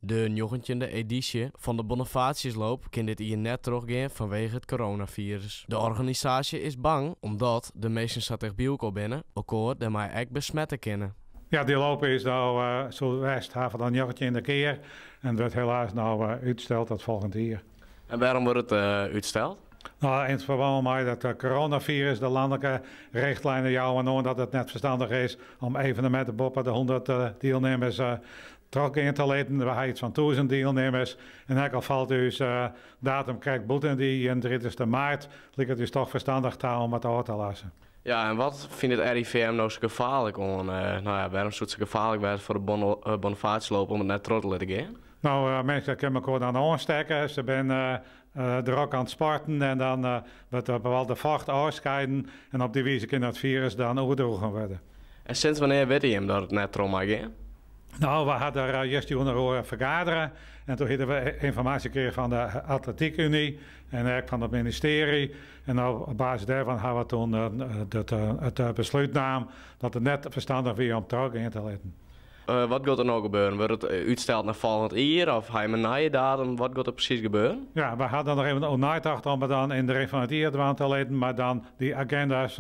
De 19e edysje fan de Bonifatiusloop kin dit jier net trochgean fanwege it coronafirus. De organisaasje is bang omdat de minsken sa ticht by elkoar binne, elkoar dêrmei ek besmette kinne. Ja, dy loop is no soe west ha foar de 19e kear en wurdt helaas no útsteld tot folgjend jier. En wêrom wurdt it útsteld? No, yn ferbân mei dat coronafirus, de lanlike richtlijnen jouwe oan dat it net ferstannich is om eveneminten boppe de 100 dielnimmers trochgean te litten. We ha yts fan 1000 dielnimmers en ek al falt ús datum krekt bûten dy 31ste maart, liket ús toch ferstannich ta om it ôf te lêsten. Ja, en wat fynt it RIVM no sa gefaarlik oan? No ja, wêrom soe it sa gefaarlik wêze foar de Bonifatiusloop om it net troch te litten gean? No, minsken kinne elkoar dan oanstekke. Se binne drok oan it sporten en dan wurdt der bepaalde focht ôfskeiden en op dy wize kin dat firus dan oerdroegen wurde. En sinds wannear witte jim dat it net troch mei gean? No, we ha der justerjûn noch oer fergadere en doe hiene we ynformaasje krigen fan de Atletiek Unie en ek fan it ministearje. En op basis dêrfan ha we toen it beslút naam dat it net ferstannich wie om trochgean te litten. Wat giet der no gebeuren? Wurdt it útsteld nei folgjend jier of ha je in nije datum? Wat giet der presys gebeuren? Ja, we ha dan noch even oer neitocht om it dan yn de rin fan it jier dwaan te litten, mar dan dy aginda's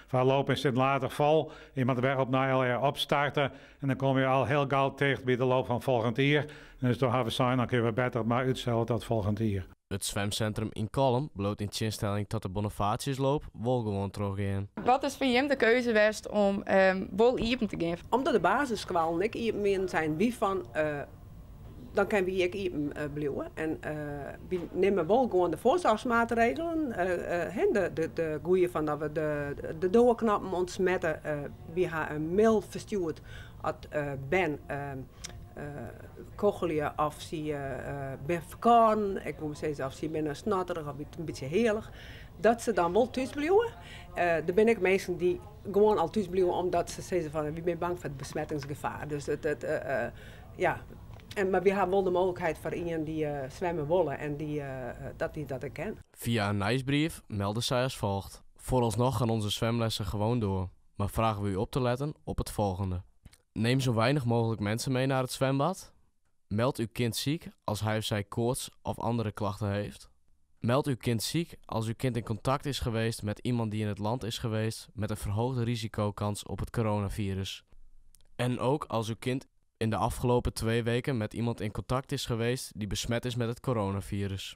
foar lopen sit later fol. Je moatte wer opnij allegear opstarte en dan komme je al hiel gau ticht by de loop fan folgjend jier. Dus dan ha we sein, dan kinne we better mar útstelle tot folgjend jier. It swimsintrum yn Kollum bliuwt yn tsjinstelling ta de Bonifatiusloop wol gewoan trochgean. Wat is foar jim de keuze west om wol iepen te gean? Omdat de basisskoallen ek iepen wienen, seinen wy fan dan kinne wy ek iepen bliuwe. En wy nimme wol gewoan de foarsoarchsmaatregelen. De goeie fan dat we de doarknoppen ûntsmette. Wy ha in mail ferstjoerd as bern kochelje of sy binne ferkâlden, ik woe sizze of sy binne snotterich of in bytsje healich, dat se dan wol thús bliuwe. Der binne ek minsken dy't gewoan al thús bliuwe omdat se sizze fan wy binne bang foar it besmettingsgefaar. Dus it, it, ja. En, mar wy ha wol de mooglikheid foar ien dy't swimme wolle en dy, dat dy dat ek kin. Via een nijsbrief melden zij als volgt. Vooralsnog gaan onze zwemlessen gewoon door, maar vragen we u op te letten op het volgende. Neem zo weinig mogelijk mensen mee naar het zwembad. Meld uw kind ziek als hij of zij koorts of andere klachten heeft. Meld uw kind ziek als uw kind in contact is geweest met iemand die in het land is geweest met een verhoogde risicokans op het coronavirus. En ook als uw kind in de afgelopen 2 weken met iemand in contact is geweest die besmet is met het coronavirus.